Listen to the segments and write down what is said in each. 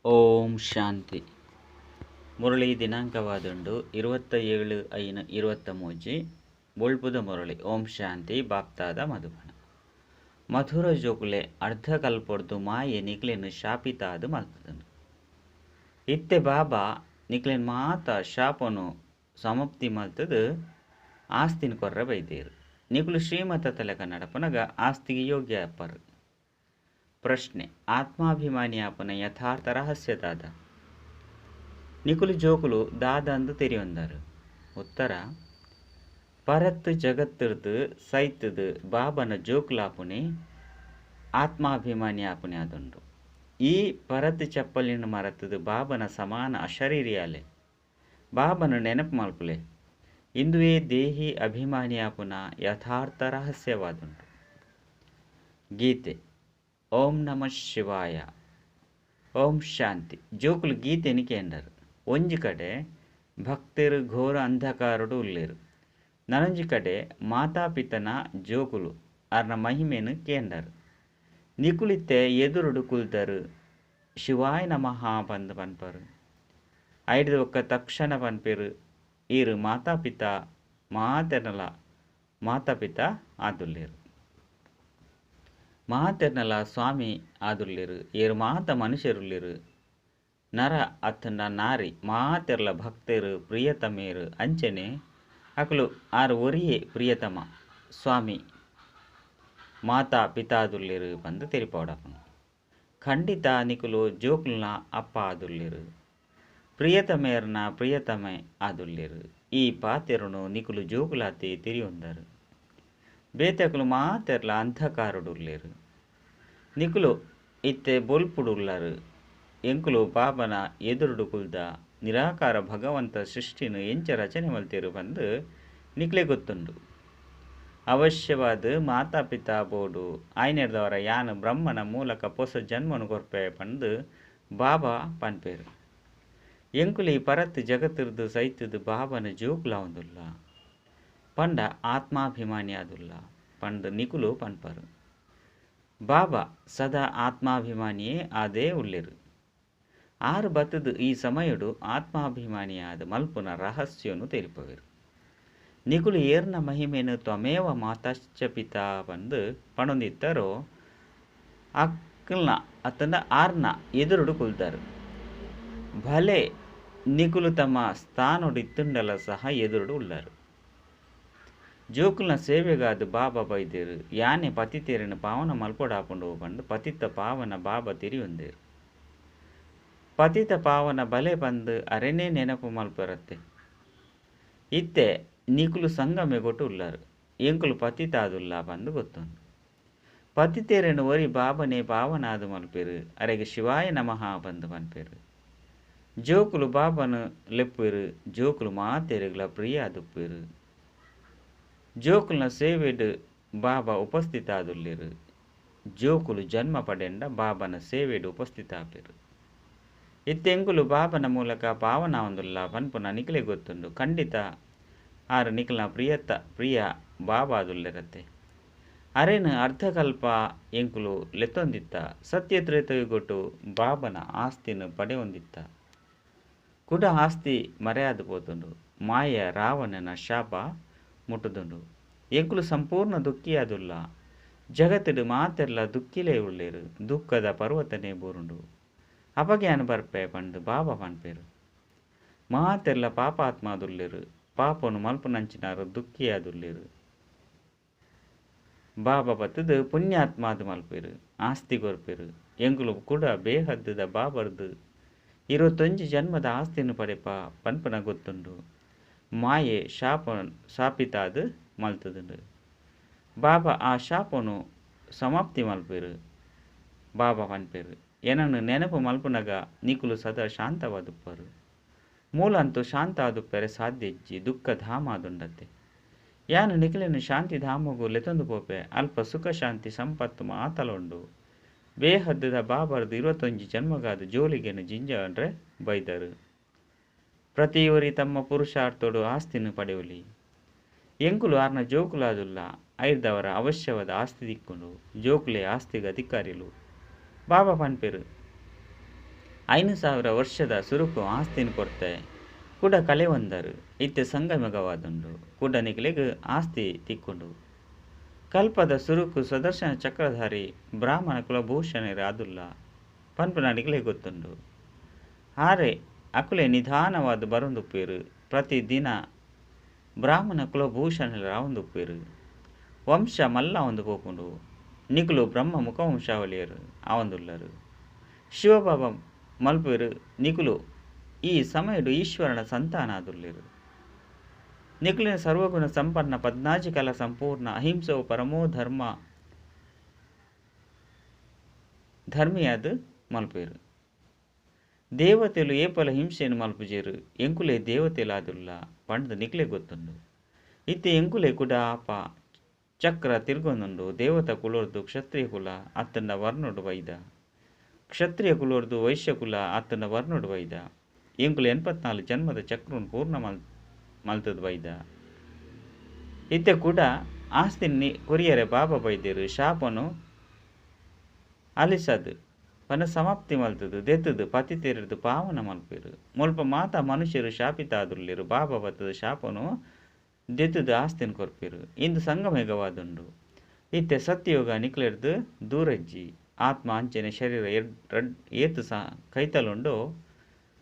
ಓಂ ಶಾಂತಿ. ಮುರಳಿ ದಿನಾಂಕವಾದುಂಡು 27/5/23. ಬೊಳ್ಪುದ ಮುರಳಿ. ಓಂ ಶಾಂತಿ. ಬಾಪ್ತಾದ ಮಧುಬನ. ಮಧುರ ಜೋಕುಲೆ ಅರ್ಧಕಲ್ಪೊರ್ದು ಮಾಯೆ ನಿಕ್ಲೆನ್ ಶಾಪಿತಾದ್ ಮಲ್ತುದುಂಡು. ಇತ್ತೆ ಬಾಬಾ ನಿಕ್ಲೆನ್ ಮಾತ ಶಾಪನು ಸಮಾಪ್ತಿ ಮಲ್ತುದು ಆಸ್ತಿನ್ ಕೊರ್ರ ಬೈದೇರು. ನಿಕುಲು ಶ್ರೀಮತ ತಲೆಕ ನಡಪನಗ ಆಸ್ತಿಗೆ ಯೋಗ್ಯ ಅಪ್ಪರು. ಪ್ರಶ್ನೆ: ಆತ್ಮಾಭಿಮಾನಿ ಆಪನ ಯಥಾರ್ಥ ರಹಸ್ಯ ದಾದ? ನಿಕುಲು ಜೋಕುಲು ದಾದಂದು ತೆರಿಯೊಂದರು. ಉತ್ತರ: ಪರತ್ ಜಗತ್ತಿರ್ದು ಸೈತುದು ಬಾಬನ ಜೋಕುಲಾಪುಣಿ ಆತ್ಮಾಭಿಮಾನಿ ಆಪುಣಿ ಆದುಂಡು. ಈ ಪರತ್ ಚಪ್ಪಲಿನ ಮರತದು ಬಾಬನ ಸಮಾನ ಅಶರೀರಿಯಾಲೆ ಬಾಬನ ನೆನಪು ಮಲ್ಪುಲೆ. ಇಂದುವೇ ದೇಹಿ ಅಭಿಮಾನಿ ಆಪುನ ಯಥಾರ್ಥ ರಹಸ್ಯವಾದುಂಡು. ಗೀತೆ. ಓಂ ನಮಃ ಶಿವಾಯ. ಓಂ ಶಾಂತಿ. ಜೋಕುಲು ಗೀತೆನಿ ಕೇಂಡರು. ಒಂಜಿ ಕಡೆ ಭಕ್ತರು ಘೋರ ಅಂಧಕಾರಡು ಉಲ್ಲೇರು. ನನೊಂಜಿ ಕಡೆ ಮಾತಾಪಿತನ ಜೋಕುಲು ಅರ್ನ ಮಹಿಮೆನು ಕೇಂಡರು. ನಿಕುಲಿತ್ತೆ ಎದುರುಡು ಕುಲ್ದರು ಶಿವಾಯ ನಮಃ ಪಂದ್ ಪನ್ಪರು. ಐಡ್ದ್ ಬೊಕ್ಕ ತಕ್ಷಣ ಪನ್ಪೆರು ಈರು ಮಾತಾಪಿತ ಮಾತೆರ್ನಲ ಮಾತಾಪಿತ ಆದುಲ್ಲೇರು. ಮಾತೆರ್ನಲ ಸ್ವಾಮಿ ಆದುಲ್ಲೇರು. ಏರು ಮಾತ ಮನುಷ್ಯರುಲ್ಲೇರು. ನರ ಅತ್ತಂಡ ನಾರಿ ಮಾತೆರ್ಲ ಭಕ್ತರು ಪ್ರಿಯತಮೇರು. ಅಂಚನೆ ಅಕುಲು ಆರು ಒರಿಯೇ ಪ್ರಿಯತಮ ಸ್ವಾಮಿ ಮಾತಾ ಪಿತಾದುಲ್ಲೇರು ಪಂದ್ ತೆರಿಪಾವಡಪುನು. ಖಂಡಿತ ನಿಕುಲು ಜೋಕುಲ್ನ ಅಪ್ಪ ಆದುಲ್ಲೇರು. ಪ್ರಿಯತಮೇರ್ನ ಪ್ರಿಯತಮೆ ಆದುಲ್ಲೇರು. ಈ ಪಾತೆರುನು ನಿಕುಲು ಜೋಕುಲಾತೆ ತೆರಿಯೊಂದರು. ಬೇತಕುಲು ಮಾತೆರ್ಲ ಅಂಧಕಾರಡುಲ್ಲೇರು. ನಿಕುಲು ಇತ್ತೆ ಬೊಲ್ಪುಡುಲ್ಲರು. ಎಂಕುಲು ಬಾಬನ ಎದುರುಡು ಕುಲ್ದ ನಿರಾಕಾರ ಭಗವಂತ ಸೃಷ್ಟಿನು ಎಂಚ ರಚನೆ ಮಲ್ತೇರು ಪಂದ್ ನಿಕ್ಲೆ ಗೊತ್ತುಂಡು. ಅವಶ್ಯವಾದ್ ಮಾತಾಪಿತಾ ಬೋಡು. ಆಯ್ನೆರ್ದವರ ಯಾನ್ ಬ್ರಹ್ಮನ ಮೂಲಕ ಪೊಸ ಜನ್ಮನು ಕೊರ್ಪೆ ಪಂದ್ ಬಾಬಾ ಪನ್ಪೇರು. ಎಂಕುಲು ಈ ಪರತ್ ಜಗತ್ತಿರ್ದು ಸೈತುದು ಬಾಬನ ಜೋಕುಲಾವುಂದುಲ್ಲ. ಪಂಡ ಆತ್ಮಾಭಿಮಾನಿ ಆದುಲ್ಲ ಪಂದ್ ನಿಕುಲು ಪನ್ಪರು. ಬಾಬಾ ಸದಾ ಆತ್ಮಾಭಿಮಾನಿಯೇ ಆದೇ ಉಲ್ಲೇರು. ಆರು ಬತ್ತುದು ಈ ಸಮಯಡು ಆತ್ಮಾಭಿಮಾನಿಯಾದ ಮಲ್ಪುನ ರಹಸ್ಯನು ತೆರಿಪವೇರು. ನಿಕುಲು ಏರ್ನ ಮಹಿಮೆನು ತ್ವಮೇವ ಮಾತಾಶ್ಚ ಪಿತಾ ಪಂದ್ ಪಣೊಂದಿತ್ತಾರೋ ಅಕ್ಕಲ್ನ ಅತ್ತಂಡ ಆರ್ನ ಎದುರುಡು ಕುಲ್ದರು. ಭಲೆ ನಿಕುಲು ತಮ್ಮ ಸ್ಥಾನೊಡು ಇತ್ತುಂಡಲ ಸಹ ಎದುರುಡು ಉಲ್ಲರು. ಜೋಕುಲ್ನ ಸೇವೆಗಾದ್ ಬಾಬಾ ಬೈದೇರು. ಯಾನೆ ಪತಿತೇರಿನ ಪಾವನ ಮಲ್ಪೊಡಾಪುಂಡು ಪಂದ್ ಪತಿತ ಪಾವನ ಬಾಬಾ ತೆರಿಯೊಂದೇರು. ಪತಿತ ಪಾವನ ಬಲೆ ಪಂದ್ ಅರೆನೇ ನೆನಪು ಮಲ್ಪರತ್ತೆ. ಇತ್ತೆ ನಿಕುಲು ಸಂಗಮೆಗೊಟ್ಟು ಉಲ್ಲರು. ಎಂಕುಲು ಪತಿತಾದುಲ್ಲ ಪಂದ್ ಗೊತ್ತುಂಡು. ಪತಿತೇರಿನ ಒರಿ ಬಾಬನೇ ಪಾವನಾದ್ ಮಲ್ಪೇರು. ಅರೆಗೆ ಶಿವಾಯ ನಮಃ ಪಂದ್ ಪನ್ಪೇರು. ಜೋಕುಲು ಬಾಬನ ಲೆಪ್ಪುವೆರು. ಜೋಕುಲು ಮಾತೆರೆಗ್ಲ ಪ್ರಿಯ ಆದುಪ್ಪೇರು. ಜೋಕುಲ್ನ ಸೇವೆಡ್ ಬಾಬಾ ಉಪಸ್ಥಿತ ಆದುಲ್ಲೇರು. ಜೋಕುಲು ಜನ್ಮ ಪಡೆಂಡ ಬಾಬನ ಸೇವೆಡ್ ಉಪಸ್ಥಿತ ಆಪೇರು. ಇತ್ತೆ ಎಂಕುಲು ಬಾಬನ ಮೂಲಕ ಪಾವನಾವಂದುಲ್ಲ ಪನ್ಪುನ ನಿಕ್ಲೆ ಗೊತ್ತುಂಡು. ಖಂಡಿತ ಆರು ನಿಕ್ಲ್ನ ಪ್ರಿಯ ಬಾಬಾ ಆದುಲ್ಲೇರತ್ತೆ. ಅರೆನ್ ಅರ್ಧಕಲ್ಪ ಎಂಕುಲು ಲೆತ್ತೊಂದಿತ್ತ. ಸತ್ಯತ್ರೇತಯುಗೊಟ್ಟು ಬಾಬನ ಆಸ್ತಿನ ಪಡೆಯೊಂದಿತ್ತ. ಕುಡ ಆಸ್ತಿ ಮರೆಯಾದ ಪೋತುಂಡು. ಮಾಯ ರಾವಣನ ಶಾಪ ಮುಟ್ಟುದುಂಡು. ಎಂಕುಲು ಸಂಪೂರ್ಣ ದುಃಖಿಯಾದುಲ್ಲ. ಜಗತ್ತಿಡು ಮಾತೆರ್ಲ ದುಃಖಿಲೇ ಉಲ್ಲೇರು. ದುಃಖದ ಪರ್ವತನೇ ಬೂರುಂಡು. ಅಪಗ್ಯಾನ ಬರ್ಪೆ ಪಂದ್ ಬಾಬಾ ಪನ್ಪೇರು. ಮಾತೆರ್ಲ ಪಾಪಾತ್ಮಾದುಲ್ಲೇರು. ಪಾಪನು ಮಲ್ಪುನಂಚಿನಾರು ದುಃಖಿಯಾದುಲ್ಲೇರು. ಬಾಬಾ ಬತ್ತುದು ಪುಣ್ಯಾತ್ಮಾದ ಮಲ್ಪೇರು. ಆಸ್ತಿ ಕೊರ್ಪೇರು. ಎಂಕುಲು ಕೂಡ ಬೇಹದ್ದುದ ಬಾಬರ್ದು 21 ಜನ್ಮದ ಆಸ್ತಿನ ಪಡೆಪ ಪನ್ಪುನ ಗೊತ್ತುಂಡು. ಮಾಯೆ ಶಾಪ ಶಾಪಿತಾದ್ ಮಲ್ತುದುಂಡು. ಬಾಬಾ ಆ ಶಾಪನು ಸಮಾಪ್ತಿ ಮಲ್ಪೇರು. ಬಾಬಾ ಪನ್ಪೇರು. ಎನನು ನೆನಪು ಮಲ್ಪುನಗ ನಿಕುಲು ಸದಾ ಶಾಂತವಾದುಪ್ಪರು. ಮೂಲಂತೂ ಶಾಂತ ಆದುಪ್ಪರೆ ಸಾಧ್ಯ ಇಜ್ಜಿ. ದುಃಖ ಧಾಮ ಆದುಂಡತ್ತೆ. ಯಾನು ನಿಕುಲೆನು ಶಾಂತಿ ಧಾಮಗು ಲೆತ್ತೊಂದು ಪೋಪೆ. ಅಲ್ಪ ಸುಖ ಶಾಂತಿ ಸಂಪತ್ತು ಮಾತಲ ಉಂಡು. ಬೇಹದ್ದುದ ಬಾಬರ್ದು 21 ಜನ್ಮಗಾದ ಜೋಲಿಗೆನು ಜಿಂಜಾಂಡ್ರೆ ಬೈದರು. ಪ್ರತಿಯೊರಿ ತಮ್ಮ ಪುರುಷಾರ್ಥೋಡು ಆಸ್ತಿನ ಪಡೆಯಲಿ. ಎಂಕುಲು ಆರ್ನ ಜೋಕುಲಾದುಲ್ಲ. ಐರ್ದವರ ಅವಶ್ಯವಾದ ಆಸ್ತಿ ದಿಕ್ಕುಂಡು. ಜೋಕುಲೆ ಆಸ್ತಿಗೆ ಅಧಿಕಾರಿಲು. ಬಾಬಾ ಪನ್ಪೇರು. 5000 ವರ್ಷದ ಸುರುಕು ಆಸ್ತಿನ ಕೊರ್ತೆ ಕುಡ ಕಳೆವಂದರು ಇತ್ತೆ ಸಂಗಮಗವಾದುಂಡು ಕುಡ ನಿಕಲೆಗ್ ಆಸ್ತಿ ತಿಕ್ಕುಂಡು. ಕಲ್ಪದ ಸುರುಕು ಸ್ವದರ್ಶನ ಚಕ್ರಧಾರಿ ಬ್ರಾಹ್ಮಣ ಕುಲಭೂಷಣರು ಆದುಲ್ಲ ಪನ್ಪುನ ನಿಕಲೆಗ್ ಗೊತ್ತುಂಡು. ಆರೆ ಅಕುಲೆ ನಿಧಾನವಾದ್ ಬರೊಂದುಪ್ಪುವೆರ್ ಪ್ರತಿದಿನ ಬ್ರಾಹ್ಮಣ ಕುಲಭೂಷಣರು ಆವೊಂದುಪ್ಪುವೆರ್. ವಂಶ ಮಲ್ಲ ಆವೊಂದು ಪೋಪುಂಡು. ನಿಕುಲು ಬ್ರಹ್ಮ ಮುಖವಂಶಾವಳಿಯರು ಆವೊಂದುಲ್ಲರು. ಶಿವಬಾಬಾ ಮಲ್ಪುವೆರ್ ನಿಕುಲು ಈ ಸಮಯಡು ಈಶ್ವರನ ಸಂತಾನ ಆದುಲ್ಲೆರ್. ನಿಕುಲಿನ ಸರ್ವಗುಣ ಸಂಪನ್ನ ಪದ್ನಾಜಿ ಕಲಾ ಸಂಪೂರ್ಣ ಅಹಿಂಸೋ ಪರಮೋ ಧರ್ಮ ಧರ್ಮಿಯಾದ್ ಮಲ್ಪುವೆರ್. ದೇವತೆಲು ಏಪಲ ಹಿಂಸೆನ್ ಮಲ್ಪುಜೆರ್ ಎಂಕುಲೆ ದೇವತೆಲಾದುಲ್ಲ ಪಂಡ್ದ್ ನಿಕ್ಲೆ ಗೊತ್ತುಂಡು. ಇತ್ತೆ ಎಂಕುಲೆ ಕುಡ ಆಪ ಚಕ್ರ ತಿರ್ಗೊಂದುಂಡು. ದೇವತಾ ಕುಲೊರ್ದು ಕ್ಷತ್ರಿಯ ಕುಲ ಅತ್ತಂಡ ವರ್ಣೊಡು ಬೈದ. ಕ್ಷತ್ರಿಯ ಕುಲೊರ್ದು ವೈಶ್ಯ ಕುಲ ಅತ್ತಂಡ ವರ್ಣೊಡು ಬೈದ. ಎಂಕುಲು 84 ಜನ್ಮದ ಚಕ್ರನ್ ಪೂರ್ಣ ಮಲ್ತದ್ ಬೈದ. ಇತ್ತೆ ಕೂಡ ಆಸ್ತಿನಿ ಕೊರಿಯರೆ ಬಾಬಾ ಬೈದೆರ್. ಶಾಪನು ಅಲಿಸದ್ ಪನ ಸಮಾಪ್ತಿ ಮಲ್ತದು ದೆತ್ತದು ಪತಿತೆರ್ದು ಪಾವನ ಮಲ್ಪೆರು. ಮುಲ್ಪ ಮಾತಾ ಮನುಷ್ಯರು ಶಾಪಿತ ಆದುಲ್ಲೆರ್. ಬಾಬಾ ಬತ್ತದ ಶಾಪನು ದೆತ್ತದು ಆಸ್ತಿನ ಕೊರ್ಪೆರು. ಇಂದು ಸಂಗಮೇಘವಾದುಂಡು. ಇತ್ತೆ ಸತ್ಯಯೋಗ ನಿಕ್ಲೆರ್ದು ದೂರಜ್ಜಿ. ಆತ್ಮ ಅಂಚನೆ ಶರೀರ ಏತ್ ಕೈತಲುಂಡು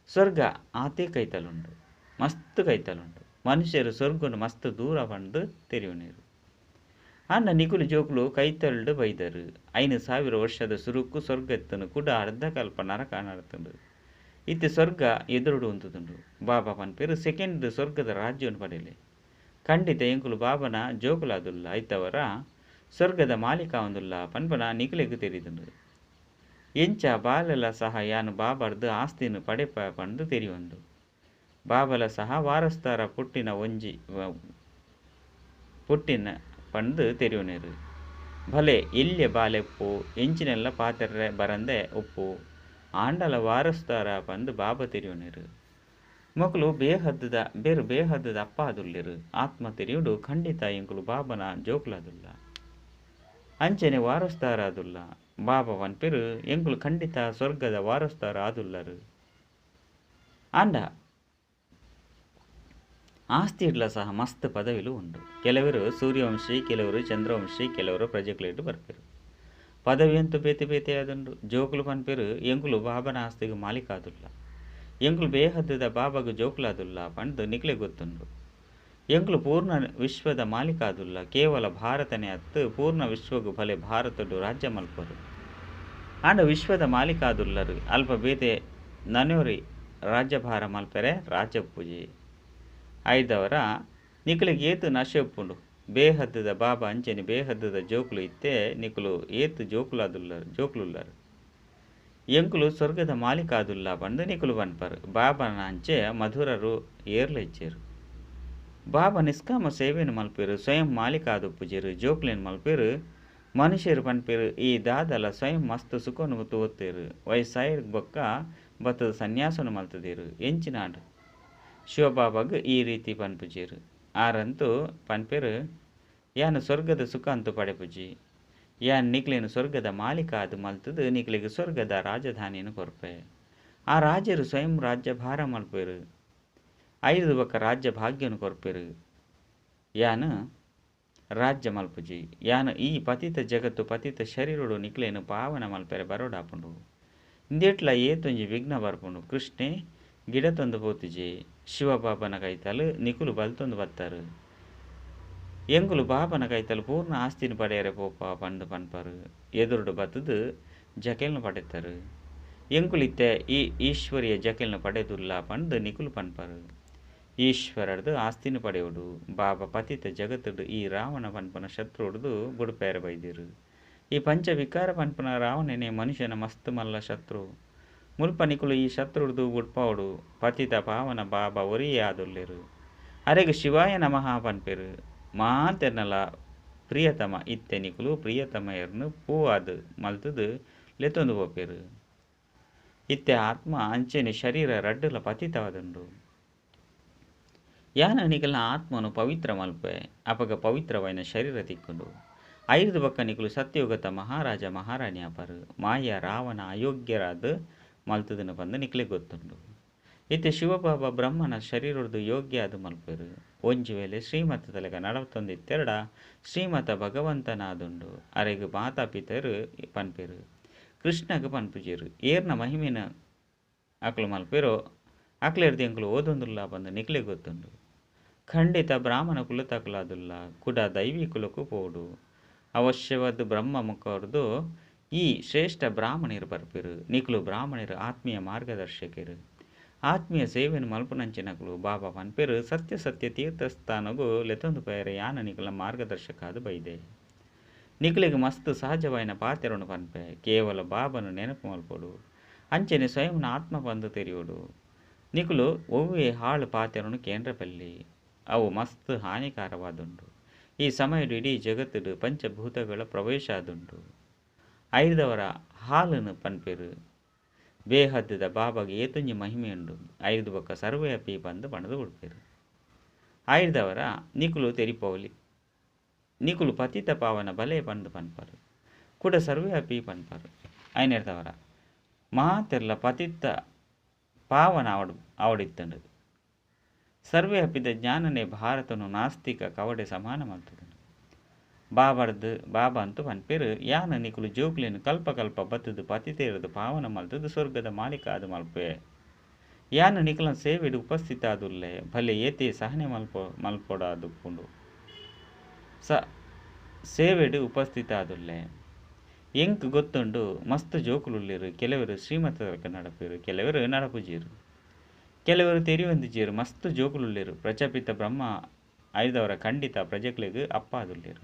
ಸ್ವರ್ಗ ಆತೇ ಕೈತಲುಂಡು, ಮಸ್ತ್ ಕೈತಲುಂಡು. ಮನುಷ್ಯರು ಸ್ವರ್ಗನು ಮಸ್ತ್ ದೂರ ಪಂದು ತೆರಿಯುನೇರು. ಆಂಡ ನಿಕುಲು ಜೋಕುಲು ಕೈತಲ್ಡು ಬೈದರು. 5000 ವರ್ಷದ ಸುರುಕು ಸ್ವರ್ಗ ಎತ್ತನು ಕೂಡ ಅರ್ಧಕಲ್ಪ ನರಕ ನಡತುಂಡು. ಇತ್ತೆ ಸ್ವರ್ಗ ಎದುರುಡು ಉಂತುದುಂಡು. ಬಾಬಾ ಪನ್ಪೆರು ಸೆಕೆಂಡ್ ಸ್ವರ್ಗದ ರಾಜ್ಯವನ್ನು ಪಡೆಯಲೆ. ಖಂಡಿತ ಎಂಕುಲು ಬಾಬನ ಜೋಕುಲಾದುಲ್ಲ ಐತವರ ಸ್ವರ್ಗದ ಮಾಲೀಕ ಆವೊಂದುಲ್ಲ ಪನ್ಪನ ನಿಕುಲೆಗ್ ತೆರಿದುಂಡು. ಎಂಚ ಬಾಲೆಲ ಸಹ ಯಾನು ಬಾಬರ್ದು ಆಸ್ತಿನ ಪಡೆಪ ಪಂದು ತೆರಿಯೊಂದು. ಬಾಬಲ ಸಹ ವಾರಸ್ತಾರ ಪುಟ್ಟಿನ ಒಂಜಿ ಪುಟ್ಟಿನ ಪಂದು ತೆರಿಯುನೇರು. ಭಲೆ ಎಲ್ಯ ಬಾಲೆಪ್ಪು ಎಂಚಿನೆಲ್ಲ ಪಾತೆರ್ರೆ ಬರಂದೆ ಉಪ್ಪು ಆಂಡಲ ವಾರಸ್ತಾರ ಪಂದು ಬಾಬಾ ತೆರಿಯುನೇರು. ಮೊಕುಲು ಬೇಹದ್ದದ ಬೇರು ಬೇಹದ್ದದ ಅಪ್ಪ ಆದುಲ್ಲೆರು. ಆತ್ಮ ತೆರಿಯುಡು ಖಂಡಿತ ಎಂಕುಲು ಬಾಬನ ಜೋಕುಲಾದುಲ್ಲ ಅಂಚನೆ ವಾರಸ್ತಾರ ಆದುಲ್ಲ. ಬಾಬಾ ಪನ್ಪೆರು ಎಂಕುಲು ಖಂಡಿತ ಸ್ವರ್ಗದ ವಾರಸ್ತಾರ ಆದುಲ್ಲರು. ಆಂಡ ಆಸ್ತಿ ಇಡ್ಲ ಸಹ ಮಸ್ತ್ ಪದವಿಲು ಉಂಡು. ಕೆಲವರು ಸೂರ್ಯವಂಶಿ, ಕೆಲವರು ಚಂದ್ರವಂಶಿ, ಕೆಲವರು ಪ್ರಜೆಗಳಿಟ್ಟು ಬರ್ಪೆರು. ಪದವಿ ಅಂತೂ ಬೇತೆ ಬೇತೆ ಆದುಂಡು. ಜೋಕುಲು ಪನ್ಪೆರು ಎಂಕುಲು ಬಾಬನ ಆಸ್ತಿಗೆ ಮಾಲೀಕ ಆದುಲ್ಲ, ಎಂಕುಲು ಬೇಹದ್ದದ ಬಾಬಾಗ ಜೋಕುಲಾದುಲ್ಲ ಪಂದು ನಿಕ್ಲೆ ಗೊತ್ತುಂಡು. ಎಂಕುಲು ಪೂರ್ಣ ವಿಶ್ವದ ಮಾಲೀಕ ಆದುಲ್ಲ. ಕೇವಲ ಭಾರತನೇ ಅತ್ತು ಪೂರ್ಣ ವಿಶ್ವಗು ಭಲೆ ಭಾರತಡು ರಾಜ್ಯ ಮಲ್ಪರು. ಆಂಡ ವಿಶ್ವದ ಮಾಲೀಕ ಆದುಲ್ಲರು. ಅಲ್ಪ ಬೇತೆ ನನೋರಿ ರಾಜ್ಯಭಾರ ಮಲ್ಪೆರೆ ರಾಜ್ಯ ಪೂಜೆ ಐದವರ ನಿಕುಲಿಗೆ ಏತು ನಶೆ ಉಪ್ಪುಂಡು. ಬೇಹದ್ದದ ಬಾಬಾ ಅಂಚನೆ ಬೇಹದ್ದದ ಜೋಕುಲು ಇತ್ತೆ ನಿಕುಲು ಏತು ಜೋಕುಲಾದುಲ್ಲರು ಜೋಕುಲುಲ್ಲರು. ಎಂಕುಲು ಸ್ವರ್ಗದ ಮಾಲೀಕ ಆದುಲ್ಲ ಪಂದು ನಿಕುಲು ಪನ್ಪರು. ಬಾಬನ ಅಂಚೆ ಮಧುರರು ಏರ್ಲೆಚ್ಚೆರು. ಬಾಬಾ ನಿಷ್ಕಾಮ ಸೇವೆಯನ್ನು ಮಲ್ಪೆರು. ಸ್ವಯಂ ಮಾಲೀಕ ಆದುಪ್ಪುಜೆರು. ಜೋಕುಲೇನು ಮಲ್ಪೆರು. ಮನುಷ್ಯರು ಪನ್ಪೆರು ಈ ದಾದಲ ಸ್ವಯಂ ಮಸ್ತ್ ಸುಖನು ತೋತೇರು. ವಯಸ್ಸಾಯ ಬೊಕ್ಕ ಬತ್ತದ ಸನ್ಯಾಸನು ಮಲ್ತದೇರು ಎಂಚಿನಾಡು. ಶಿವಬಾಬಾಗ್ ಈ ರೀತಿ ಪನ್ಪುಜೆರು. ಆರಂತೂ ಪನ್ಪೆರು ಯಾನು ಸ್ವರ್ಗದ ಸುಖ ಅಂತೂ ಪಡೆಪುಜಿ. ಯಾನ್ ನಿಕ್ಲೇನು ಸ್ವರ್ಗದ ಮಾಲೀಕ ಆದ್ ಮಲ್ತದು ನಿಕ್ಲೆಗ್ ಸ್ವರ್ಗದ ರಾಜಧಾನಿಯನ್ನು ಕೊರ್ಪೆ. ಆ ರಾಜರು ಸ್ವಯಂ ರಾಜ್ಯಭಾರ ಮಲ್ಪೆರು. ಐದು ಬೊಕ್ಕ ರಾಜ್ಯ ಭಾಗ್ಯನು ಕೊರ್ಪೆರು. ಯಾನು ರಾಜ್ಯ ಮಲ್ಪುಜಿ. ಯಾನು ಈ ಪತಿತ ಜಗತ್ತು ಪತಿತ ಶರೀರಡು ನಿಕ್ಲೇನು ಪಾವನ ಮಲ್ಪೆರೆ ಬರೋಡಾಪುಂಡು. ಇಂದೆಟ್ಲ ಏತೊಂಜಿ ವಿಘ್ನ ಬರ್ಪುಂಡು. ಕೃಷ್ಣೆ ಗಿಡ ತಂದು ಪೋತುಜಿ. ಶಿವಬಾಬನ ಕೈತಲು ನಿಕುಲು ಬಲ್ತೊಂದು ಬತ್ತರು. ಎಂಕುಲು ಬಾಬನ ಕೈತಲು ಪೂರ್ಣ ಆಸ್ತಿನ ಪಡೆಯರೆ ಪೋಪ ಪಂದು ಪನ್ಪರು. ಎದುರುಡು ಬತ್ತದು ಜಕೆಲ್ನ ಪಡೆತರು. ಎಂಕುಲಿತ್ತೆ ಈ ಈಶ್ವರಿಯ ಜಕೆಲ್ನ ಪಡೆದುಲ್ಲ ಪಂದು ನಿಕುಲು ಪನ್ಪರು. ಈಶ್ವರರ್ದು ಆಸ್ತಿನ ಪಡೆಯೋಡು. ಬಾಬಾ ಪತಿತ ಜಗತ್ತುಡು ಈ ರಾವಣ ಪನ್ಪನ ಶತ್ರುಡ್ದು ಬುಡುಪೇರೆ ಬೈದಿರು. ಈ ಪಂಚವಿಕಾರ ಪನ್ಪನ ರಾವಣನೇ ಮನುಷ್ಯನ ಮಸ್ತ್ ಮಲ್ಲ ಶತ್ರು. ಮುಲ್ಪ ನಿಕುಲು ಈ ಶತ್ರುಡ್ದು ಬುಡ್ಪಾವಡು. ಪತಿತ ಪಾವನ ಬಾಬಾ ಒರಿಯೇ ಆದುಲ್ಲೆರು. ಅರೆಗ್ ಶಿವಾಯ ನಮಃ ಪನ್ಪೆರು. ಮಾತೆರ್ನಲ ಪ್ರಿಯತಮ ಇತ್ತೆ ನಿಕುಲು ಪ್ರಿಯತಮಯರ್ನು ಪೂವಾದ್ ಮಲ್ತದು ಲೆತ್ತೊಂದು ಪೋಪೆರು. ಇತ್ತೆ ಆತ್ಮ ಅಂಚನೆ ಶರೀರ ರಡ್ಡುಲ ಪತಿತವಾದುಂಡು. ಯಾನ ನಿಕಲ್ನ ಆತ್ಮನು ಪವಿತ್ರ ಮಲ್ಪೆ. ಅಪಗ ಪವಿತ್ರವಾಯಿನ ಶರೀರ ತಿಕ್ಕುಂಡು. ಐದು ಬೊಕ್ಕ ನಿಕುಲು ಸತ್ಯಯುಗತ ಮಹಾರಾಜ ಮಹಾರಾಣಿ ಆಪರು. ಮಾಯ ರಾವಣ ಅಯೋಗ್ಯರಾದ ಮಲ್ತುದಿನ ಪಂದ್ ನಿಕ್ಲೆಗ್ ಗೊತ್ತುಂಡು. ಇತ್ತೆ ಶಿವಬಾಬಾ ಬ್ರಹ್ಮನ ಶರೀರೊರ್ದು ಯೋಗ್ಯ ಆದ್ ಮಲ್ಪುವೆರ್. ಒಂಜಿ ವೇಳೆ ಶ್ರೀಮತದ ಲೆಕ ನಡತೊಂದಿತ್ತೆರ್ಡ ಶ್ರೀಮತ ಭಗವಂತನಾದುಂಡು. ಅರೆಗ್ ಮಾತಾ ಪಿತರ್ ಪನ್ಪೆರ್. ಕೃಷ್ಣಗ್ ಪನ್ಪುಜೆರ್. ಏರ್ನ ಮಹಿಮೆನ್ ಅಕುಲು ಮಲ್ಪುವೆರೋ ಅಕ್ಲೆರ್ದ್ ಎಂಕುಲು ಓದೊಂದುಲ್ಲ ಪಂದ್ ನಿಕ್ಲೆಗ್ ಗೊತ್ತುಂಡು. ಖಂಡಿತ ಬ್ರಾಹ್ಮಣ ಕುಲತಕುಲಾದುಲ್ಲ ಕುಡ ದೈವಿ ಕುಲಕ್ ಪೋವೊಡು. ಅವಶ್ಯವಾದ್ ಬ್ರಹ್ಮ ಮುಖರ್ದು ಈ ಶ್ರೇಷ್ಠ ಬ್ರಾಹ್ಮಣೆರ್ ಬರ್ಪೆರ್. ನಿಕುಲು ಬ್ರಾಹ್ಮಣೆರ್ ಆತ್ಮೀಯ ಮಾರ್ಗದರ್ಶಕೆರ್. ಆತ್ಮೀಯ ಸೇವೆನ್ ಮಲ್ಪುನಂಚಿನಕುಲು ಬಾಬಾ ಪನ್ಪೆರ್ ಸತ್ಯ ಸತ್ಯ ತೀರ್ಥಸ್ಥಾನಗ್ ಲೆತೊಂದು ಪೋಯೆರೆ ಯಾನ್ ನಿಕಲ್ನ ಮಾರ್ಗದರ್ಶಕ ಆದ್ ಬೈದೆ. ನಿಕುಲೆಗ್ ಮಸ್ತ್ ಸಹಜವಾಯಿನ ಪಾತೆರೊನು ಪನ್ಪೆ. ಕೇವಲ ಬಾಬಾನ ನೆನಪು ಮಲ್ಪೊಡು. ಅಂಚನೆ ಸ್ವಯಂನ ಆತ್ಮ ಪಂದ್ ತೆರಿಯೊಡು. ನಿಕುಲು ಒವ್ವೇ ಹಾಳು ಪಾತೆರೊನು ಕೇಂದ್ರ ಬಲ್ಲಿ. ಅವು ಮಸ್ತ್ ಹಾನಿಕಾರವಾದುಂಡು. ಈ ಸಮಯಡ್ ಇಡೀ ಜಗತ್ತುಡು ಪಂಚಭೂತಗಳ ಪ್ರವೇಶ ಆದುಂಡು. ಐರ್ದವರ ಹಾಲನು ಪನ್ಪೆರ್. ಬೇಹದ್ದುದ ಬಾಬಾಗ್ ಏತೊಂಜಿ ಮಹಿಮೆ ಉಂಡು. ಐರ್ದ್ ಬೊಕ್ಕ ಸರ್ವೇ ಅಪಿ ಪಂದ್ ಪಂಡ್ದ್ ಬುಡ್ಪೆರ್. ಐರ್ದವರ ನಿಕುಲು ತೆರಿಪೋಲಿ. ನಿಕುಲು ಪತಿತ ಪಾವನ ಬಲೆ ಪಂದ್ ಪನ್ಪರ್. ಕುಡ ಸರ್ವೇ ಅಪಿ ಪನ್ಪರ್. ಐನೆರ್ದವರ ಮಾತೆರ್ಲ ಪತಿತ ಪಾವನ ಆವಡ್ ಆವಡಿತ್ತುಂಡು. ಸರ್ವೇ ಅಪಿದ ಜ್ಞಾನನೇ ಭಾರತನು ನಾಸ್ತಿಕ ಕವಡೆ ಸಮಾನ ಮಲ್ತುದುಂಡು. ಬಾಬರ್ದ್ ಬಾಬಾ ಅಂತು ಪನ್ಪೆರ್ ಯಾನ್ ನಿಕುಲು ಜೋಕುಲೆನ್ ಕಲ್ಪ ಕಲ್ಪ ಬತ್ತುದು ಪತಿತೇರ್ದ್ ಪಾವನ ಮಲ್ತುದು ಸ್ವರ್ಗದ ಮಾಲೀಕ ಆದ್ ಮಲ್ಪುವೆ. ಯಾನ್ ನಿಕುಲ್ನ ಸೇವೆಡ್ ಉಪಸ್ಥಿತ ಆದುಲ್ಲೆ ಭಲೆ ಏತೇ ಸಹನೆ ಮಲ್ಪೊಡಾದುಪ್ಪುಂಡು. ಸೇವೆಡ್ ಉಪಸ್ಥಿತ ಆದುಲ್ಲೆ. ಎಂಕ್ ಗೊತ್ತುಂಡು ಮಸ್ತ್ ಜೋಕುಲುಲ್ಲೆರ್. ಕೆಲವೆರ್ ಶ್ರೀಮತದಕ ನಡಪೆರ್ ಕೆಲವೆರ್ ನಡಪುಜೆರ್. ಕೆಲವೆರ್ ತೆರಿಯೊಂದಿಜ್ಜೆರ್ ಮಸ್ತ್ ಜೋಕುಲುಲ್ಲೆರ್. ಪ್ರಜಾಪಿತ ಬ್ರಹ್ಮ ಐದವರ ಖಂಡಿತ ಪ್ರಜೆಕ್ಲೆಗ್ ಅಪ್ಪಾದುಲ್ಲೆರ್.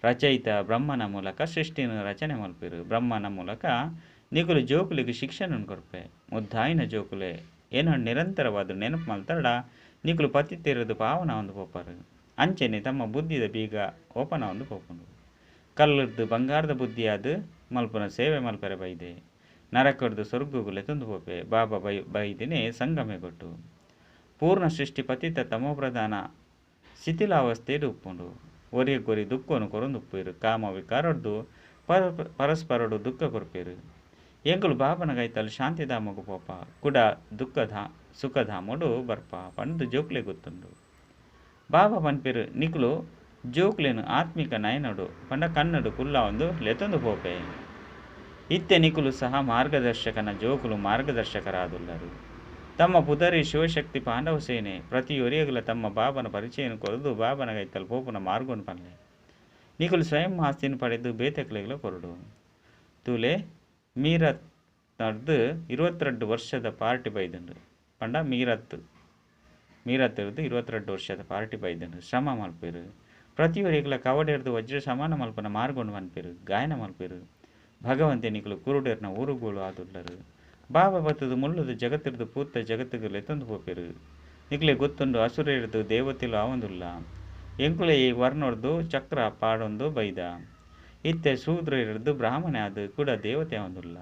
ರಚಯಿತ ಬ್ರಹ್ಮನ ಮೂಲಕ ಸೃಷ್ಟಿನ ರಚನೆ ಮಲ್ಪೆರ್. ಬ್ರಹ್ಮನ ಮೂಲಕ ನಿಕುಲು ಜೋಕುಲೆಗ್ ಶಿಕ್ಷಣ ಕೊರ್ಪೆ. ಮುದ್ದಾಯಿನ ಜೋಕುಲೆ ಏನ ನಿರಂತರವಾದ್ ನೆನಪು ಮಲ್ತರ್ಡ ನಿಕುಲು ಪತಿತೆರ್ದ್ ಪಾವನ ಆವೊಂದು ಪೋಪರ್. ಅಂಚನೆ ತಮ್ಮ ಬುದ್ಧಿದ ಬೀಗ ಓಪನ್ ಆವೊಂದು ಪೋಪುಂಡು. ಕಲ್ಲುರ್ದು ಬಂಗಾರದ ಬುದ್ಧಿಯಾದ್ ಮಲ್ಪುನ ಸೇವೆ ಮಲ್ಪೆರೆ ಬೈದೆ. ನರಕರ್ದು ಸ್ವರ್ಗಗ್ ಲೆತೊಂದು ಪೋಪೆ. ಬಾಬಾ ಬೈ ಬೈದಿನೇ ಸಂಗಮೆ ಕೊಟ್ಟು. ಪೂರ್ಣ ಸೃಷ್ಟಿ ಪತಿತ ತಮೋಪ್ರಧಾನ ಶಿಥಿಲಾವಸ್ಥೆಡ್ ಉಪ್ಪುಂಡು. ಒರಿಯಗೊರಿ ದುಃಖನು ಕೊರೊಂದುಪ್ಪುವೆರ್. ಕಾಮ ವಿಕಾರರ್ದು ಪರಸ್ಪರಡು ದುಃಖ ಕೊರ್ಪೆರ್. ಎಂಕುಲು ಬಾಬನ ಕೈತಲ್ ಶಾಂತಿಧಾಮಗ್ ಪೋಪ. ಕುಡ ದುಃಖ ಸುಖಧಾಮೊಡು ಬರ್ಪ ಪಂದ್ ಜೋಕುಲೆ ಗೊತ್ತುಂಡು. ಬಾಬಾ ಪನ್ಪೆರ್ ನಿಕುಲು ಜೋಕುಲೆನ್ ಆತ್ಮಿಕ ನಯನೊಡು ಪಂಡ ಕಣ್ಣುಡು ಕುಲ್ಲಾವೊಂದು ಲೆತೊಂದು ಪೋಪೆ. ಇತ್ತೆ ನಿಕುಲು ಸಹ ಮಾರ್ಗದರ್ಶಕನ ಜೋಕುಲು ಮಾರ್ಗದರ್ಶಕರಾದುಲ್ಲರು. ತಮ್ಮ ಪುದರೇ ಶಿವಶಕ್ತಿ ಪಾಂಡವ ಸೇನೆ. ಪ್ರತಿಯೊರಿಯಗಲ ತಮ್ಮ ಬಾಬನ ಪರಿಚಯನ ಕೊರದು ಬಾಬನ ಕೈತಲ್ ಪೋಪುನ ಮಾರ್ಗನ್ ಪನ್ಲೆ. ನಿಕುಲು ಸ್ವಯಂ ಆಸ್ತಿನ ಪಡೆದು ಬೇತೆಕ್ಲೆಗ್ಲ ಕೊರಡು. ತೂಲೆ ಮೀರತ್ ನಡ್ದು 22 ವರ್ಷದ ಪಾರ್ಟಿ ಬೈದುಂಡು. ಪಂಡ ಮೀರತ್ ಮೀರತ್ರ್ದ್ 22 ವರ್ಷದ ಪಾರ್ಟಿ ಬೈದುಂಡು. ಶ್ರಮ ಮಲ್ಪೆರ್. ಪ್ರತಿಯೊರಿಯಗಲ ಕವಡೆರ್ದು ವಜ್ರ ಸಮಾನ ಮಲ್ಪುನ ಮಾರ್ಗನ್ ಪನ್ಪೆರ್. ಗಾಯನ ಮಲ್ಪೆರ್. ಭಗವಂತೆ ನಿಕುಲು ಕುರುಡೆರ್ನ ಊರುಗೋಳು ಆದುಲ್ಲರು. ಬಾಬಾ ಬತ್ತುದು ಮುಳ್ಳುದ ಜಗತ್ತಿರ್ದು ಪೂತ ಜಗತ್ತಿಗ್ ಲೆತೊಂದು ಪೋಪೆರ್. ನಿಕ್ಲೆ ಗೊತ್ತುಂಡು ಅಸುರೆರ್ದು ದೇವತೆಲು ಆವೊಂದುಲ್ಲ. ಎಂಕುಲೆ ಈ ವರ್ಣೊರ್ದು ಚಕ್ರ ಪಾಡೊಂದು ಬೈದ. ಇತ್ತೆ ಶೂದ್ರೆರ್ದು ಬ್ರಾಹ್ಮಣೆ ಆದ್ ಕುಡ ದೇವತೆ ಆವೊಂದುಲ್ಲ.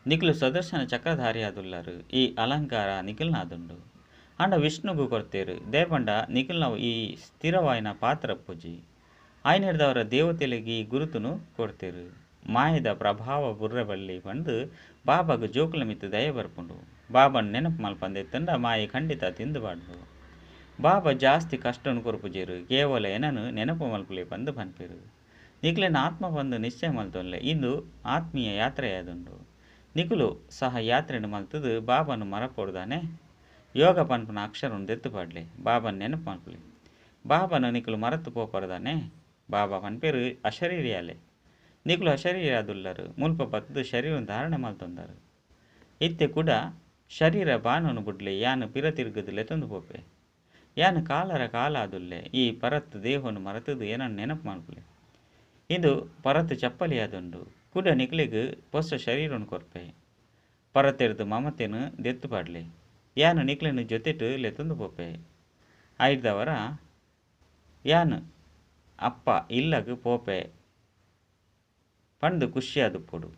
ನಿಕುಲು ಸದರ್ಶನ ಚಕ್ರಧಾರಿ ಆದುಲ್ಲರು. ಈ ಅಲಂಕಾರ ನಿಕುಲ್ನಾದುಂಡು. ಆಂಡ ವಿಷ್ಣುಗು ಕೊರ್ತೆರ್. ದೇಪಂಡ ನಿಕುಲ್ನವು ಈ ಸ್ಥಿರವಾಯಿನ ಪಾತ್ರ ಪೂಜಿ. ಐನೆರ್ದವರ ದೇವತೆಲೆಗ್ ಈ ಗುರುತುನು ಕೊರ್ತೆರ್. ಮಾಯದ ಪ್ರಭಾವ ಬುರ್ರ ಬಲ್ಲಿ ಪಂದ್ ಬಾಬಾಗ್ ಜೋಕುಲ ಮಿತ್ತ್ ದಯ ಬರ್ಪುಂಡು. ಬಾಬನ್ ನೆನಪು ಮಲ್ಪಂದಿತ್ತುಂಡ ಮಾಯೆ ಖಂಡಿತ ತಿಂದು ಪಾಡುಂಡು. ಬಾಬಾ ಜಾಸ್ತಿ ಕಷ್ಟನ್ ಕೊರ್ಪುಜೆರ್. ಕೇವಲ ಏನನು ನೆನಪು ಮಲ್ಪುಲೆ ಪಂದ್ ಪನ್ಪೆರ್. ನಿಕ್ಲೆನ ಆತ್ಮ ಪಂದ್ ನಿಶ್ಚಯ ಮಲ್ತೊನ್ಲೆ. ಇಂದು ಆತ್ಮೀಯ ಯಾತ್ರೆಯಾದುಂಡು. ನಿಕುಲು ಸಹ ಯಾತ್ರೆನ್ ಮಲ್ತುದು ಬಾಬಾನ ಮರಪೊಡುದಾನೆ. ಯೋಗ ಪನ್ಪುನ ಅಕ್ಷರನ್ ದೆತ್ತು ಪಾಡ್ಲೆ. ಬಾಬನ್ ನೆನಪು ಮಲ್ಪುಲೆ. ಬಾಬನ ನಿಕುಲು ಮರತ್ ಪೋಪರ್ದಾನೆ. ಬಾಬಾ ಪನ್ಪೆರ್ ಅಶರೀರಿಯಾಲೆ. ನಿಕುಲು ಅಶರೀರಾದುಲ್ಲರು. ಮುಲ್ಪ ಬತ್ತುದು ಶರೀರ ಧಾರಣೆ ಮಲ್ತೊಂದರು. ಇತ್ತೆ ಕುಡ ಶರೀರ ಬಾಣನು ಬುಡ್ಲೆ ಯಾನ್ ಪಿರ ತಿರ್ಗದು ಲೆತೊಂದು ಪೋಪೆ. ಯಾನ್ ಕಾಲರ ಕಾಲ ಆದುಲ್ಲೆ. ಈ ಪರತ್ ದೇಹನು ಮರತುದು ಏನನ್ನು ನೆನಪು ಮಲ್ಪುಲೆ. ಇಂದು ಪರತ್ ಚಪ್ಪಲಿಯಾದುಂಡು. ಕುಡ ನಿಕ್ಲೆಗ್ ಪೊಸ ಶರೀರನ್ ಕೊರ್ಪೆ. ಪರತೆರ್ದು ಮಮತೆನ್ ದೆತ್ತು ಪಾಡ್ಲೆ. ಯಾನ್ ನಿಕ್ಲೆನ ಜೊತೆಟ್ ಲೆತೊಂದು ಪೋಪೆ. ಐರ್ದವರ ಯಾನ್ ಅಪ್ಪ ಇಲ್ಲಗ್ ಪೋಪೆ ಪಂದ್ ಖುಷಿಯಾದುಪ್ಪೊಡು.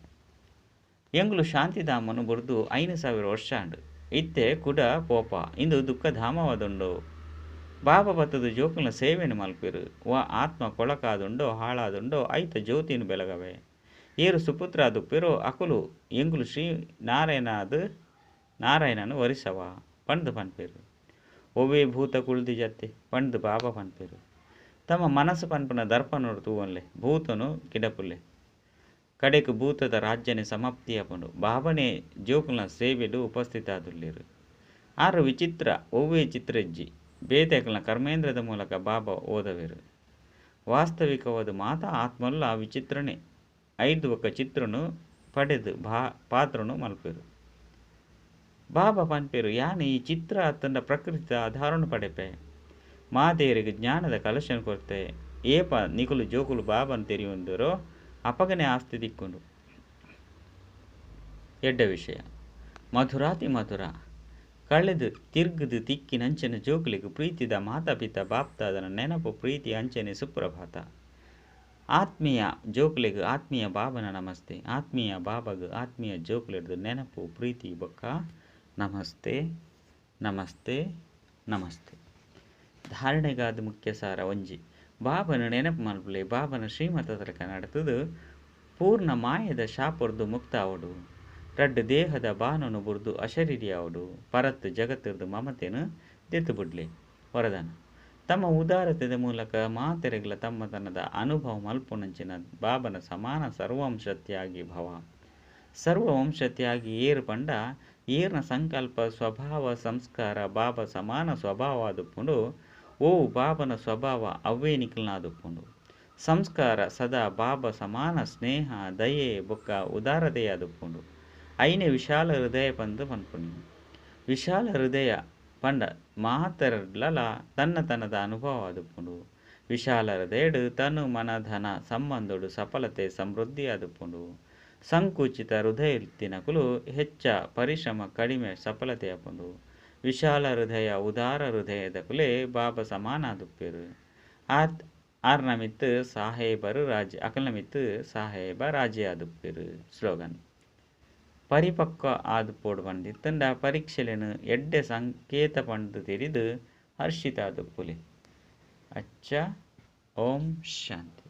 ಎಂಕುಲು ಶಾಂತಿಧಾಮನು ಬುಡ್ದು 5000 ವರ್ಷ ಆಂಡ್. ಇತ್ತೆ ಕುಡ ಪೋಪ. ಇಂದು ದುಃಖಧಾಮವಾದುಂಡು. ಬಾಬಾ ಬತ್ತುದು ಜೋಕುಲ್ನ ಸೇವೆನ್ ಮಲ್ಪೆರ್. ವಾ ಆತ್ಮ ಕೊಳಕಾದುಂಡೋ ಹಾಳಾದುಂಡೋ ಐತ ಜ್ಯೋತಿನ್ ಬೆಳಗವೆ. ಏರು ಸುಪುತ್ರ ಆದುಪ್ಪೆರೋ ಅಕುಲು ಎಂಕುಲು ಶ್ರೀ ನಾರಾಯಣಾದ್ ನಾರಾಯಣನು ವರಿಸವ ಪಂಡ್ದ್ ಪನ್ಪೆರ್. ಒವ್ವೇ ಭೂತ ಕುಳ್ದಿ ಜತ್ತೆ ಪಂಡ್ದ್ ಬಾಬಾ ಪನ್ಪೆರ್. ತಮ್ಮ ಮನಸ್ಸು ಪನ್ಪುನ ದರ್ಪಣೋಡು ತೂವೊನ್ಲೆ ಭೂತನು ಕಿಡಪುಲೆ. ಕಡೆಕ್ ಭೂತದ ರಾಜ್ಯನೇ ಸಮಾಪ್ತಿ ಆಪುಂಡು. ಬಾಬನೇ ಜೋಕುಲ್ನ ಸೇವೆಡ್ ಉಪಸ್ಥಿತ ಆದುಲ್ಲೆರ್. ಆರು ವಿಚಿತ್ರ ಒವ್ವೇ ಚಿತ್ರ ಇಜ್ಜಿ. ಬೇತೆಕ್ಲ್ನ ಕರ್ಮೇಂದ್ರದ ಮೂಲಕ ಬಾಬಾ ಓದವೆರ್. ವಾಸ್ತವಿಕವಾದ ಮಾತಾ ಆತ್ಮಲ್ಲ ವಿಚಿತ್ರನೇ. ಐದು ಬೊಕ್ಕ ಚಿತ್ರನು ಪಡೆದು ಪಾತ್ರನು ಮಲ್ಪೆರು. ಬಾಬಾ ಪನ್ಪೆರು ಯಾನ್ ಈ ಚಿತ್ರ ಅತ್ತಂಡ ಪ್ರಕೃತಿದ ಆಧಾರನು ಪಡೆಪೆ. ಮಾತೆಯರಿಗೆ ಜ್ಞಾನದ ಕಲಶನ ಕೊರ್ತೆ. ಏಪ ನಿಕುಲು ಜೋಕುಲು ಬಾಬನ್ ತೆರಿಯೊಂದಿರೋ ಅಪಗನೆ ಆಸ್ತಿ ತಿಕ್ಕೊಂಡು. ಎಡ್ಡೆ ವಿಷಯ. ಮಧುರಾತಿ ಮಧುರ ಕಳೆದು ತಿರ್ಗುದು ತಿಕ್ಕಿನಂಚಿನ ಜೋಕುಲೆಗ್ ಪ್ರೀತಿದ ಮಾತಾ ಪಿತಾ ಬಾಪ್ದಾದನ ನೆನಪು ಪ್ರೀತಿ ಅಂಚನೆ ಸುಪ್ರಭಾತ. ಆತ್ಮೀಯ ಜೋಕುಲೆಗ್ ಆತ್ಮೀಯ ಬಾಬನ ನಮಸ್ತೆ. ಆತ್ಮೀಯ ಬಾಬಾಗ್ ಆತ್ಮೀಯ ಜೋಕುಲೆಡ್ದು ನೆನಪು ಪ್ರೀತಿ ಬೊಕ್ಕ ನಮಸ್ತೆ ನಮಸ್ತೆ ನಮಸ್ತೆ. ಧಾರಣೆಗಾದ ಮುಖ್ಯ ಸಾರ ಒಂಜಿ ಬಾಬನ ನೆನಪು ಮಲ್ಪುಲೆ. ಬಾಬನ ಶ್ರೀಮತದ ನಡತದು ಪೂರ್ಣ ಮಾಯದ ಶಾಪೊರ್ದು ಮುಕ್ತ ಆವೊಡು. ರಡ್ಡ್ ದೇಹದ ಬಾನನು ಬುರ್ದು ಅಶರೀರಿ ಆವೊಡು. ಪರತ್ ಜಗತ್ತಿರ್ದು ಮಮತೆನು ದೆತ್ತು ಬುಡ್ಲೆ. ವರದಾನ ತಮ್ಮ ಉದಾರತೆದ ಮೂಲಕ ಮಾತೆರೆಗ್ಲ ತಮ್ಮ ತನ್ನದ ಅನುಭವ ಮಲ್ಪುನಂಚಿನ ಬಾಬನ ಸಮಾನ ಸರ್ವಂಶ ತ್ಯಾಗಿ ಭವ. ಸರ್ವವಂಶ ತ್ಯಾಗಿ ಏರು ಪಂಡ ಏರ್ನ ಸಂಕಲ್ಪ ಸ್ವಭಾವ ಸಂಸ್ಕಾರ ಬಾಬಾ ಸಮಾನ ಸ್ವಭಾವ ಆದುಪ್ಪುಂಡು. ಓ ಬಾಬನ ಸ್ವಭಾವ ಅವ್ವೇ ನಿಕಲ್ನಾದುಪ್ಪುಂಡು. ಸಂಸ್ಕಾರ ಸದಾ ಬಾಬಾ ಸಮಾನ ಸ್ನೇಹ ದಯೆ ಬೊಕ್ಕ ಉದಾರತೆಯಾದುಪ್ಪುಂಡು. ಐನೆ ವಿಶಾಲ ಹೃದಯ ಪಂದ್ ಪನ್ಪುನಿ. ವಿಶಾಲ ಹೃದಯ ಪಂಡ ಮಾತೆರ್ಲಲ ತನ್ನ ತನ್ನದ ಅನುಭವ ಆದುಪ್ಪುಂಡು. ವಿಶಾಲ ಹೃದಯಡ್ ತನು ಮನ ಧನ ಸಂಬಂಧಡು ಸಫಲತೆ ಸಮೃದ್ಧಿ ಆದುಪ್ಪುಂಡು. ಸಂಕುಚಿತ ಹೃದಯ ಇತ್ತಿನಕುಲು ಹೆಚ್ಚ ಪರಿಶ್ರಮ ಕಡಿಮೆ ಸಫಲತೆ ಆಪುಂಡು. ವಿಶಾಲ ಹೃದಯ ಉದಾರ ಹೃದಯದಕುಲೇ ಬಾಬಾ ಸಮಾನ ಆದುಪ್ಪೆರು. ಆರ್ನ ಮಿತ್ತು ಸಾಹೇಬರು ರಾಜಿ ಅಕಲ್ನ ಮಿತ್ತು ಸಾಹೇಬ ರಾಜಿ ಆದುಪ್ಪೆರು. ಸ್ಲೋಗನ್ ಪರಿಪಕ್ವ ಆದುಪ್ಪೋಡು ಪಂಡಿತ್ತಂಡ ಪರೀಕ್ಷೆಲೆನು ಎಡ್ಡೆ ಸಂಕೇತ ಪಂಡ್ದು ತೆರಿದು ಹರ್ಷಿತ ಆದುಪ್ಪುಲೆ. ಅಚ್ಚ ಓಂ ಶಾಂತಿ.